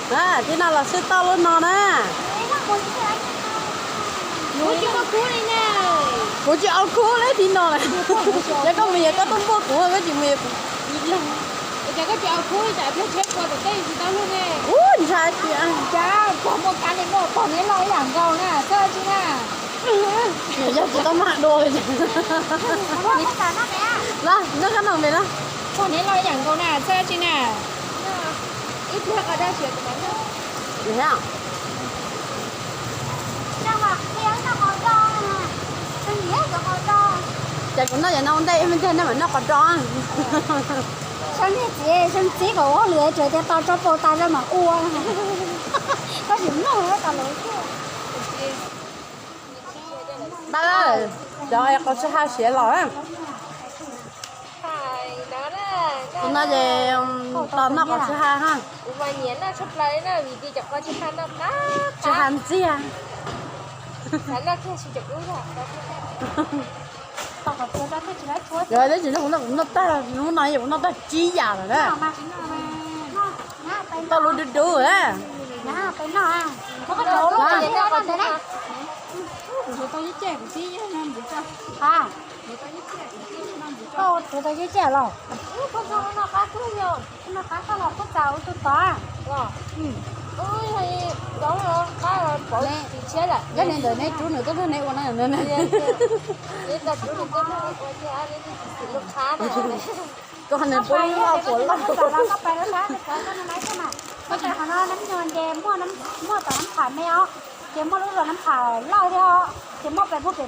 Thib no los swb toj lub no na. Kuv tsis au khub li thib no lawm. Yog koj mus yog koj tuaj npuaj kuv, koj tsis mus yog kuv. Ub, ntshai tias. Cas pog muaj kab li muaj pog neb loj ib yam nkaus na, txhob tsis na. Yog tsis tau maj dua li. Los, noj kab noom pem na. Pog neb loj ib yam nkaus na, txhob tsis na. Ib pliag qos daj siav tus mas noj. Ces kuv noj yam no ua ntej ib me ntej nej mam noj qos do. Sab niag txiv, sab txiv kom ua lwm tseem tias tau tso pau tas zog mam ua. Koj tsis mloog tas lawm. Npaj, cov qos tsw ha siav los. Tus no ces tos noj qos tsw ha ha. Tsw ha ntxiag. Yog tsis no kuv noj tag, lub no kuv noj tag tsib yam lawm na. Tau lub dub dub na. Tau ceb cem los? Noj qab koj los koj txav ua tus tod. Yog li ntawd neb rub nws tuaj nrog neb ua na. Koj nws pub lub loj puas loj. Koj pais lub thab, koj pais qhov no nab nyuag ces muaj tom nab pham me os, ces muaj lub zos nab pham loj thiab os, ces muaj pem muaj pem,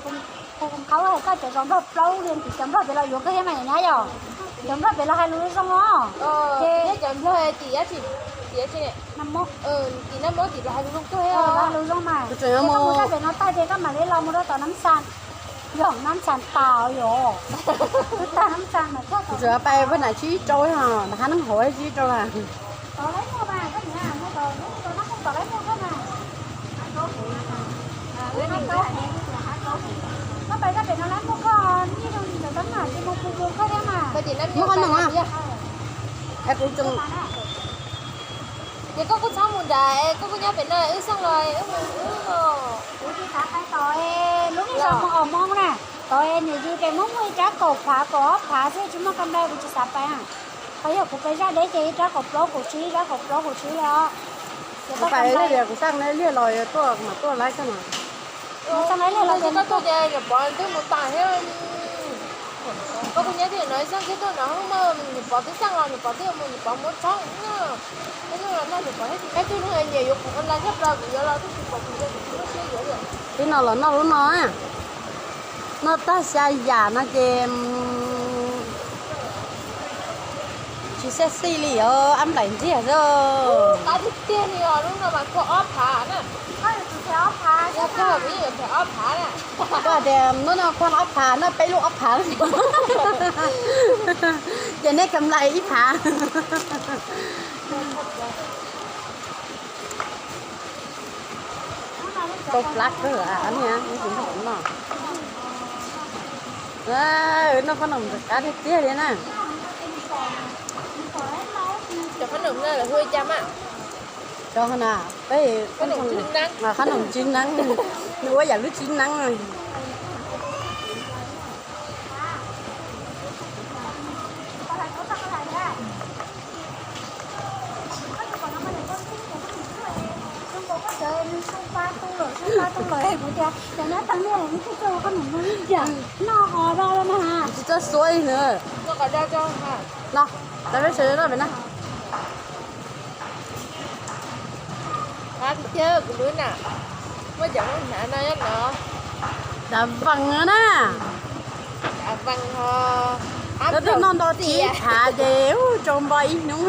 kuv qhov hais koj cov zos nplog plaub li tim cov nplog pem los yuav koj thiab mas nyab yom. Cov nplog pem los hais lus zoo os. Ces cov nplog tim, tim nab mob tim los hais lus zoo kawg, hais lus zoo mas. Ces koj mus txog pem no tag ces koj mam li los mus rau tom nab xas. Yog nab xas tas yom. Twb tag nab xas mas koj tsuas pais pag nam tsib rau, nram hav neeb hauv tsib rau a. Tom lawv muag mas koj niam, muag tom lub nab muag tom lawv muag koj mas. Koj pais koj pem no lawv muag koj, nij zoo li cov tab mas tsis mus mus mus koj thiab mas. Muab koj noog a. Es kuv tseem Ces koj kuj txhob mus nrad, koj kuj nyob pem no, wb xeej los wb mus wb los. Kuv tsis xav pais tom, lub nij zoo mus os moo na. Tom niam yis pem muab muaj ib rab kaum phav kaum ob phav xwb, tsis muaj kab nplai kuv tsis xav pais. Qhov yog kuv pais zaj deb ces ib rab kaum plaub kaum tsib, ib rab kaum plaub kaum tsib li os. Kuv pais liaj, kuv xaj liaj los tuaj mas tuaj laib koj mas. Xaj liaj los ces koj tuaj ces nyuam pov twb mus tas thiab. Koj kuj nyob twj ywm no, xeej thiab tuaj no, nyuam pov twb xaj los nyuam pov twb mus, nyuam pov muab tshoob na. Nyuam pov thiab tus peb tug neeg nyiam yuav kuv online tshaj plaws, kuv yuav los twb tsis pom kuv, kuv tsis muaj siab yuav li. Twb no los noj lub no, noj tag xya yam no ces tsis sexy li os, ab nplaim ntxiag xwb. Qab tiag tiag li os, lub no mas khuaj ob phav na. Yog koj kuv yeej yuav them ob phav na. Koj hais tias lub no khuaj ob phav, noj peb lub ob phav. Ces neb kab nplai ib phav. Tau plab kawg, noj qab noom ntxim qab tiag tiag li na. Cov qab noom na, lawv hu ua cas mas? Cov na, peb qab noom tsib neeb, nws ua yam lub tsib neeb. Tsis txawj xuab li na. No, lawv peb sawv daws noj pem na. Qab tiag kuv lub na. Muaj cov hnav no nyob no. Dav vees na. Dav vees ho. Lawv twb noj nto tsib phav ces tsau npo ib hnub.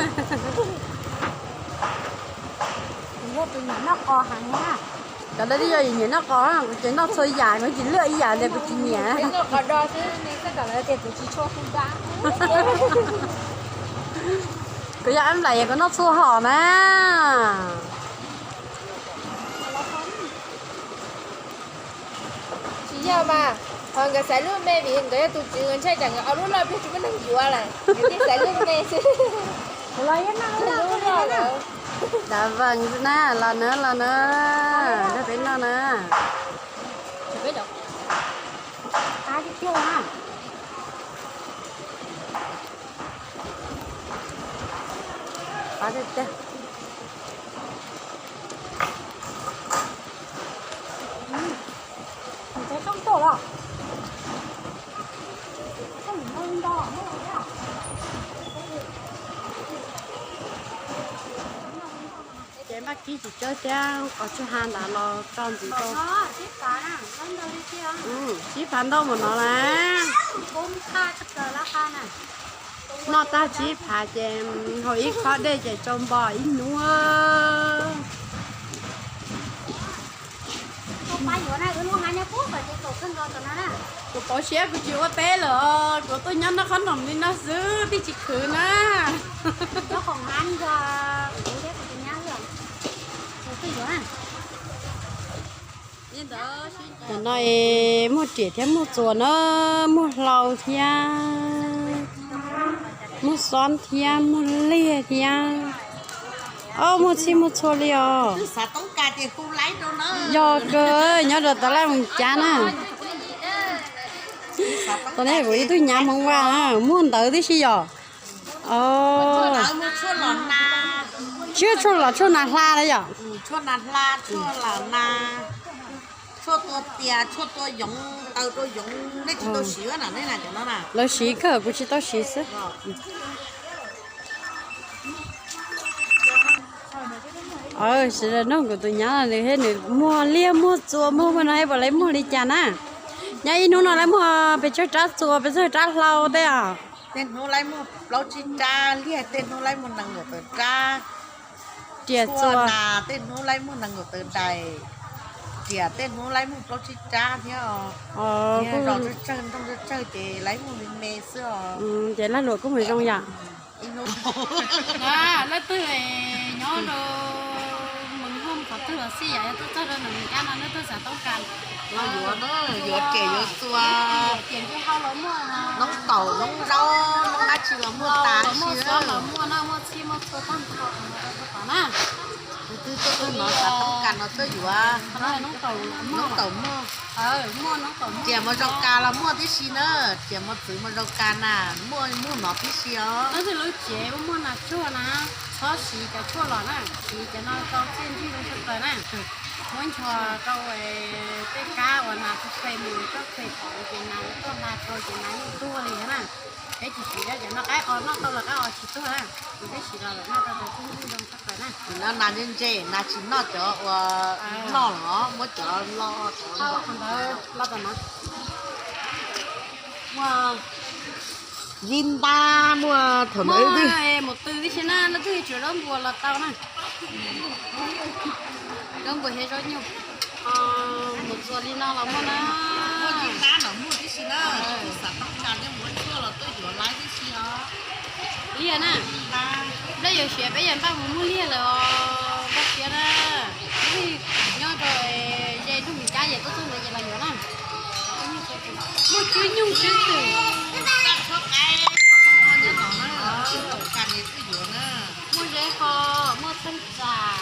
Kuv yog tus nyiam noj qos heev na. Cov lawv twb yog nyiam noj qos, kuv ces noj txhua yam, kuv tsis luaj ib yam tias kuv tsis nyiam. Noj qos do xwb, nej txhob kom lawv tias kuv tsis tshua hu da. Kuv yog ab nplaim kuv noj txhua hom na. Tsis yog mas, ho nkawd xaiv lub me vim nkawd yog tus tswv, nkawd ntshai tsam nkawd ua lub loj pliag tsis muaj neeg yuav lawm, nkawd thiaj xaiv lub me xwb. Kuv los yeej noj lub loj lawm. Dav vees na, los na, los na, nrog peb noj na. Ces npaj kib tsis tsawg thiab, qhov tshuaj ha ntawd los tso ntxiv rau. Tsib phav ntau mus no na. Noj tag tsib phav ces haus ib khob dej ces tso npo ib hnub. Kuv pauv siab kuv tsis ua teb lawm, kuv tuaj nyob noj qhob noom li no xwb twb tsis khwv na. Tam no es muaj riam thiab muaj txuas na, muaj hlau thiab, muaj xob thiab, muaj liag thiab. Ob, muaj txhij muaj txhua li os. Yog kawg, nyob rau tas laj mus cab na. Tau ne kuv ib tug nyab Hmoob Vaj na, muaj ntawv tib si yom. Tshuaj, tshuaj los tshuaj nas hla na yom. Tshuaj nas hla, tshuaj las nas, tshuaj tua tias, tshuaj tua yoov, taw rau yoov, nej tsis tau siv na, nej na cov no na. Lawv siv kawg, kuv tsis tau siv xwb. Sawv daws nug kuv tus nyab nws thiab, nws muag liag muag txua muag muaj no, es puas lawv muag li cas na? Nyob ib hnub no lawv muag pes tsawg rab txua, pes tsawg rab hlau tej os? Tej hnub lawv muag plaub tsib rab liag, tej hnub lawv muag nees nkaum tawm rab. Riam txua na, tej hnub lawv muag nees nkaum tawm daim. Riam tej hnub lawv muag plaub tsib rab thiab os. Zos tsawg tsawg, nroog tsawg tsawg ces lawv muag me me xwb os. Ces lag luam kuj mus zoo yom. Leej twg nyob rau Moos Hooj qhov twg los xij yom, yog tuaj txog rau ntawm Moos Cab no leej twg xav toob kas los yuav, yuav riam yuav txua, noob taum noob zaub noob dab tsi los muaj tas, muaj xob los muaj na, muaj txhij muaj txhua tag nrho na. Tus twg tuaj txog no xav toob kas no tuaj yuav. Noob taum muaj, riam mos zaus kas los muaj tib si na, riam mos txwv mos zaus kas na, muaj muaj no tib si os. Leej twg lub cev muaj nas tsuag na, txhob siv cov tshuaj los na, siv cov no rau txiaj ntsig zoo tshaj plaws na. Muab nchuav rau tej kab uas nas tsis phem mus coj phem pom ces nas tuaj hla rau ces nas yeej tuag li na. Peb tsis siv cov no, qaib os noj tau los qaib os tsis tuag na, ces peb siv los lawm noj tau txiaj ntsig zoo tshaj plaws na. Nim no nas ntse ntse, nas tsis noj cov uas noj los muab cov lo, qhov ntawd lo tom no. Muaj vib ntab, muaj thaum ntawd mus tw tib si na, leej twg tsis zaub npua los tau na. Zaub npua thiab zaub nyuj, mus txua li no los muaj na. Muaj vib ntab los muaj tib si na, xav toob kas thiab muab tshuaj los tuaj yuav laib tib si os. Liag na, nplej yuav siav peb yawg npaj mus muag liag lawm os, npaj siav na. Nyob rau ze nroog Moos Cab ces tuaj txog ntawd ces los yuav na. Muaj tswb nyuj tswb twm, muaj zeb ho, muaj txheej tsam,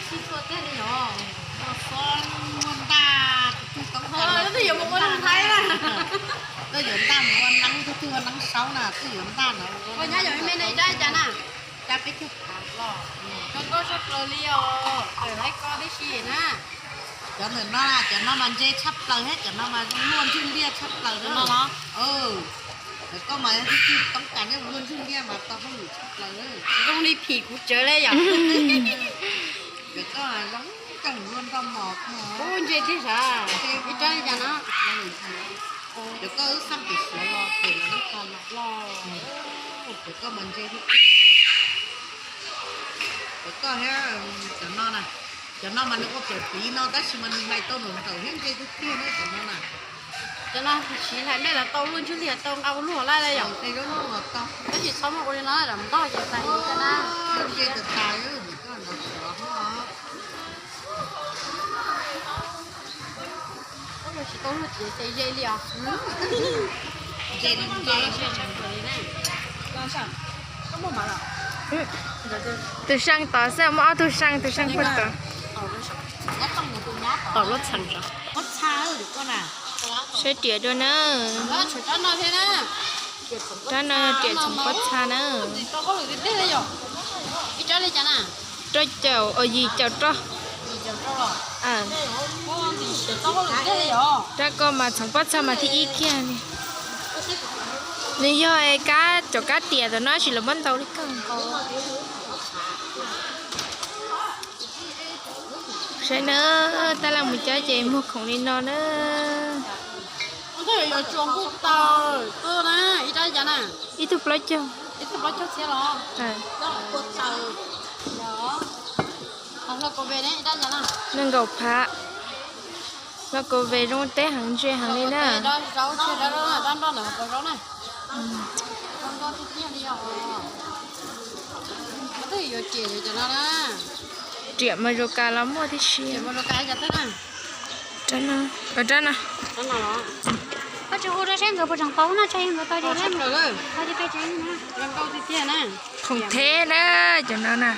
txhij txhua tiag li os. Muaj xob muaj ntaj, twb yuav mus ua neeb Thaib na. Twb yuav ntaj mus ua neeb, twb ua neeb saub na, twb yuav ntaj no. Ua nyab yog me me no ib rab cas na? Rab peb caug phav los. Zoo nkauj tshaj plaws li os, tawm laib ko tib si na. Cov ntawm no, cov no mas ntse tshaj plaws thiab, cov no mas luaj ntsuj liaj tshaj plaws no los. Cov koj mas yog tib tug toob kas nyob luaj ntsuj liaj mas tau hauj lwm tshaj plaws. Zoo li phim kuv tsawv li yom. Cov koj zoo coj mus luaj nroj mos. Ub, ntse tiag sav, ib rab li cas no? Cov koj wb xaj pem Suav los pem los nab ko los. Cov koj mas ntse tiag tiag. Cov koj thiab cov no na, cov no mas nws ua pem tiv no tab sis mas nws hlais tau nraum nraum thiab ntse tiag tiag na cov no na. Cov no siv hlais nplej los tau, luaj ntsuj liaj tau, nqa ua luaj laj li yom. Tab sis txhob muaj ua li no lam ntog ces hlais ntse tas tas. Tsis tau luaj ces ze li os. Ntse li ntse. Tus seej tod xwb, muaj ob tug seej, tus seej puag tod. Saib riam dua na. Rab no yog riam txhoov pob txha na. Rau caum, yim caum roj. Rab ko mas txhoov pob txha mas thib ib kiag li. Nws yog kab, cov kab tiam tom no tab sis lawv muab ntau li koj. Saib na, tab laj mus cab ces muag khoom li no na. Ib tug plaub caug. Nees nkaum phav. Hlo kaus ve zoo teb heev ntse heev li na. Riam mas Zuas Kas los muaj tib si. Rab no, rab no. Khoom theb na, cov no na.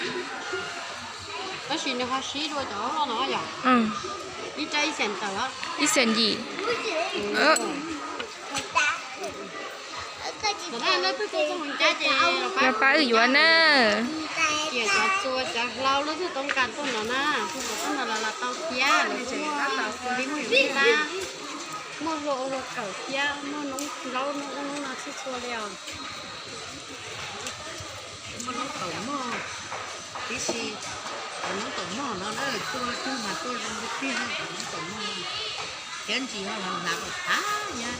Ib xees yim. Los pab wb yuav na. Cov txua cov hlau lub twg tau nqa tuaj no na, hu kom tuaj no los los tau thiab. Lawv muaj ib lab, muaj hlua ua hlua kawm thiab muaj noob nplaub noob ub noob no txhua txhua li os. Muaj noob taum mog tib si, cov noob taum mog no na, tua twg mas tua zoo li tiag, cov noob taum mog. Cov ntsis no los hnav kom tag nyab.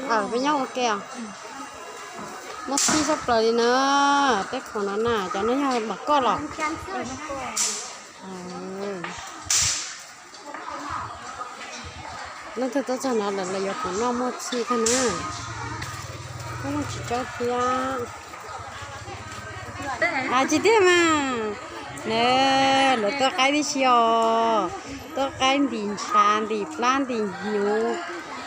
Peb nyob ua ke os. Muaj txhij tshaj plaws li na. Tej khoom no na, cov no yog npam koj los? Leej twg tuaj txog no lawm los yuav khoom noj muaj txhij kawg na. Muaj tsis tsaub thiab. Tsis tiag mas. Lawv tuaj qaib tib si os. Tuaj qaib ntim ntshav, ntim plab, ntim hnyuv,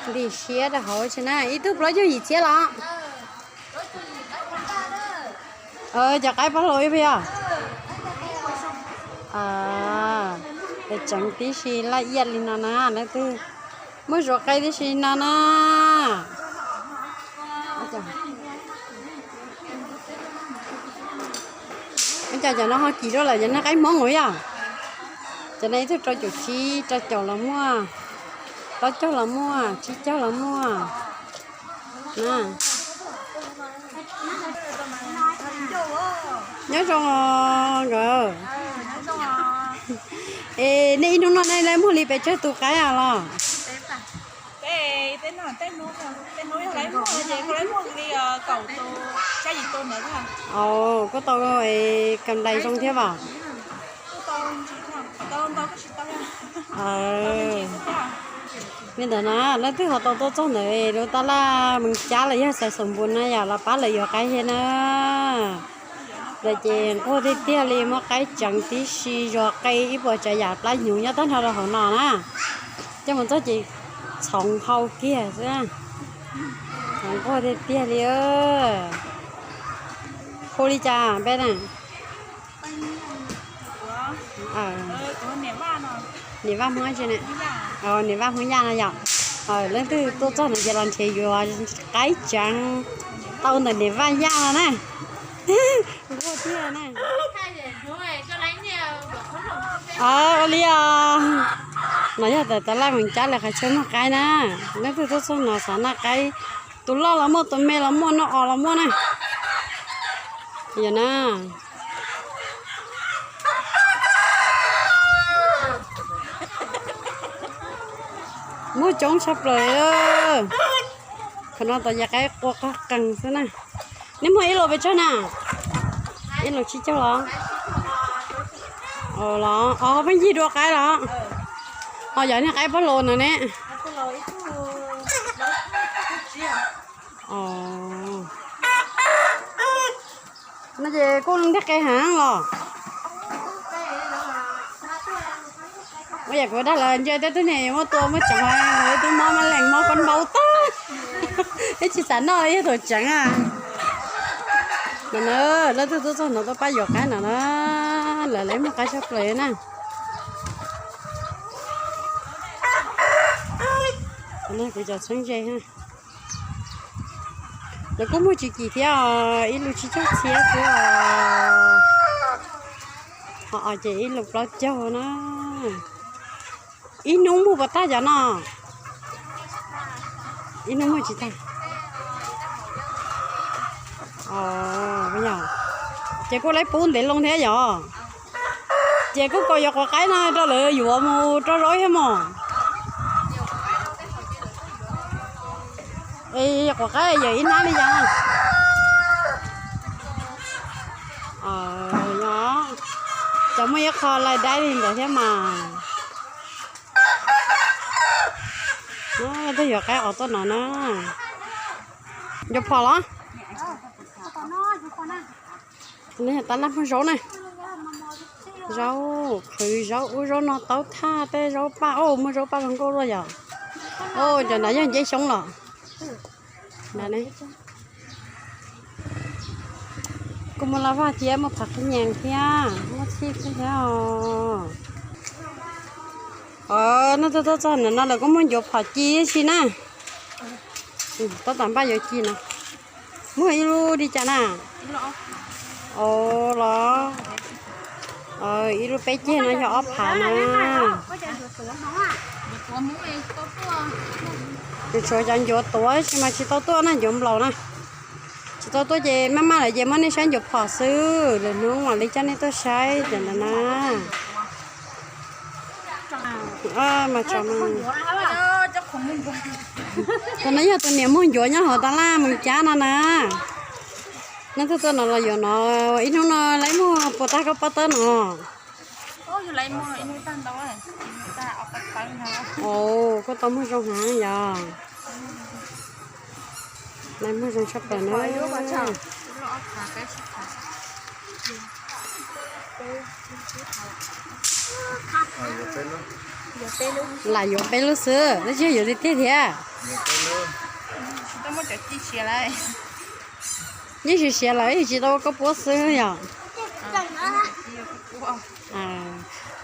ntim siab rau hauv tsi na. Ib tug plaub caug yim txhiab los? Cov qaib pab hlau ib pliag. Es tseev tib si laj iaj li no na, leej twg muab zuav qaib tib si no na. Ua cas cov no ho kim dua lawm, cov no qaib Hmoob los yog? Cov no ib tug rau caum tsib, rau caum los muaj, plaub caug los muaj, tsib caug los muaj. Nyob zoo os nkawd. Es nej ib hnub no nej muag li pes tsawg tus qaib os los? Kuj tau kam ntais zoo thiab as. Li ntawd na, leej twg ho tau tuaj txog ntawm lub tab laj Mees Cab los yog Xais Xoom Npus na yom, los pab lawv yuav qaib thiab na. Lawv ces nquag tiag tiag li, muab qaib tseev tib si, zuav qe ib puas tsav yam plab hnyuv nyob tag nrho rau hauv no na. Coj mus txog ces txhoov hau kiag xwb. Txhoov nquag tiag tiag li. Hu li cas peb na? Niam Vaj Hmoob tsi na? Niam Vaj Hmoob Yaj no yom. Leej twg tuaj txog no ces los nrhiav yuav qaib tseev tau ntawm niam Vaj Yaj no na. Nquag tiag na. Ua li os. No yog tab laj Mees Cab lawv qhov chaw noj qaib na. Leej twg tuaj txog no xav noj qaib, tus loj los muaj, tus me los muaj, noj os los muaj na. Yog na. Muaj coob tshaj plaws. Qhov no tau yog qaib qua qog qees xwb na. Nej muag ib los pes tsawg na? Ib los tsib caug los? Los, os, pheej yig dua qaib los? Os, yog niag qaib pab los no ne. No ces kuj ntiag qe heev los. Muab yam kuv dag los ntshe tej tug niag yuav muab tua muab tseev, ib tug mob mas leej mob koj npau tag, ib tsis xav noj yog tus tseev a. No na, leej twg tuaj txog no tuaj pab yuav qaib no na, lawv lawv muag qaib tshaj plaws na. Kuv cov txheeb ze. Lawv kuj muag tsis kim thiab os, ib lub tsib caug txhiab xwb os. Ho os ces ib lub plaub caug na. Ib hnub muag puas tag cov no? Ib hnub muag tsis tag. Ces kuj laib pub ntev loo thiab yom. Ces kuj kom yuav quav qaib no rau lawv yuav mus rau zaub thiab mog. Es quav qaib yawm ib hnab li cas? Cov muaj ib qho lais daib li ntawd thiab mas. Leej twg yuav qaib qhov tuaj no na. Yuav phom los? Tab laj muag zaub na. Zaub qhwv, zaub ub, zaub no taub thaj, tej zaub paj, o muag zaub paj zoo nkauj luaj yom. O cov ntawd yog nceb xyoob los? Kuj muaj laj vaj thiab, muaj phom qhib nyees thiab, muaj txhij thiab os. Noj tuaj tuaj txog ntawm no lawv kuj muaj ncuav phom ci ib si na. Tab tom npaj yuav ci no. Muag ib lub li cas na? O los, ib lub peb ceg no yog ob phav na. Tshuav cov ncuav tuav tab sis mas tsis tau tuaj na, ncuav nplaum na. Tsis tau tuaj ces maj maj lawm ces muab nej saib ncuav phom xwb, lwm hnub mam li coj nej tuaj saib cov ntawd na. Mas tso, tus no yog tus niam muag ncuav nyob hauv tab laj Moos Cab no na. Neb tuaj tuaj no los yuav no, ib hnub no laib muag puas tag koj pob tawb no? Koj tau muag zoo heev yog. Laib muag zoo tshaj plaws na. Lam yuav peb lub xwb, tab sis yuav tiag tiag thiab. Yeej siav siav lawm, yeej tsis tau ua koj puab xwb yom.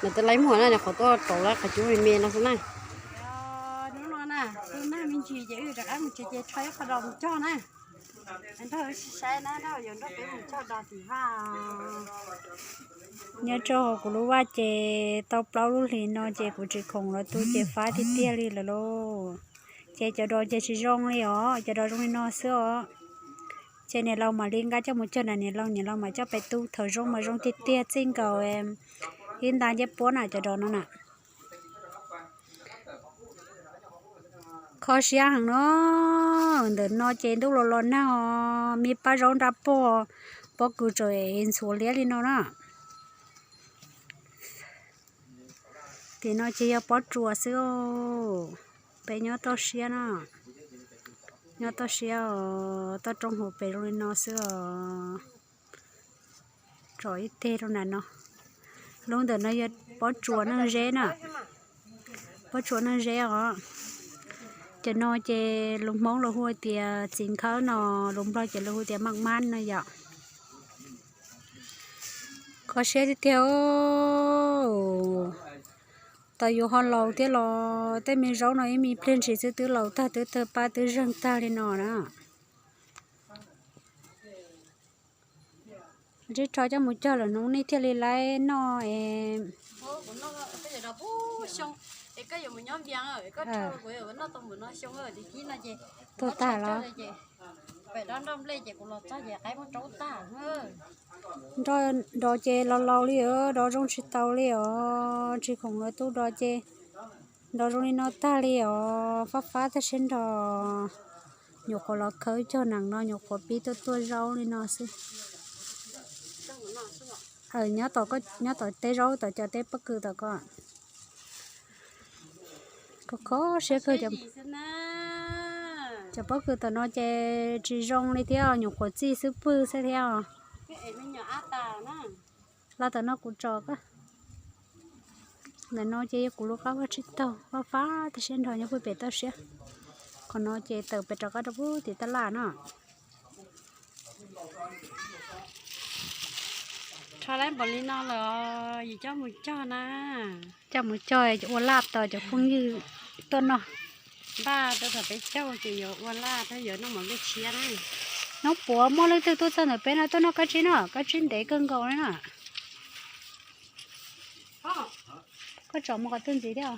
Lawv twb laib muag na, qhov tuaj rauv lawv qhov cub me me no xwb na. Hnub no na, tus nag me ntsis ces wb rov qab mus tsev ces rho ib qho dos mus cog na. Nrog wb saib na, yuav nrog peb mus cog dos tim vaj. Nyob rau hauv kuv lub vaj ces tau plaub lub hlis no ces kuv tsis khoom los tu ces fab tiag tiag li lawm lauj. Ces cov dos ces tsis zoo li os, cov dos zoo li no xwb os. Ces niam laus mam li nqa coj mus cog na, niam laus, niam laus mam coj peb tu, thaum zoo mas zoo tiag tiag, txij nkaus ib nta ncej puab na cov dos no na. Kho siab heev no, ntawm no ces ntuj los los nag os, me pab zaub nrab pog, pob kws tseem ntxhuav liab li no na. Tim no ces yog pob tsuas xwb. Peb nyob toj siab na, nyob toj siab os, toj roob hauv pes zoo li no xwb os. Tso ib teg rau nram no. Lub ntawm no yog pob tsuas neeg zeb na, pob tsuas neeg zeb os. Cov no ces lus Hmoob lus hu tias txiv nkhawb no, lus Nplog ces lus hu tias maj mab no yom. Kho siab tiag tiag. Tau yuav ho laus thiab los tej me zaub no ib me pliag ntsis xwb twb laus tag, twb tawg pab twb zeeg tag li no na. Rib rho coj mus cog lawm hnub nej thiaj li laib noj es. Tuag tag los? Nrog dos ces los laus li os, dos zoo tsis tau li os, tsis khoom los tu dos ces dos zoo li no tag li os, fab fab tag siab nrho. Nyuam qhuav los khawb cog nees no, nyuam qhuav pib tuaj tuaj zaub li no xwb. Nyob tom teb zaub tom cov teb pob kws tom ko. Kho kho siab kawg. Cov pob kws tom no ces tsis zoo li thiab, nyuam qhuav txij xwb pwg xwb thiab os. Los tom no kuv tso. Ntawm no ces yog kuv lub qab vaj tsib taug, vaj fab tib siab nrho nyob puag pem toj siab. Qhov no ces tawm pem rov qab rau puag tim tab laj no. Rho lawm npaum li no lawm, yus coj mus cog na. Coj mus cog ua laj tos cov phooj ywg tuaj noj. Npaj rau thaum peb caug ces yuav ua laj thiab yuav noj mov nplej tshiab na. Hnub puav muaj leej twg tuaj txog ntawm peb no tuaj noj kab tsib no, kab tsib ntev kawg nkaus li na. Koj tsom mus qhov twg ntxiv thiab?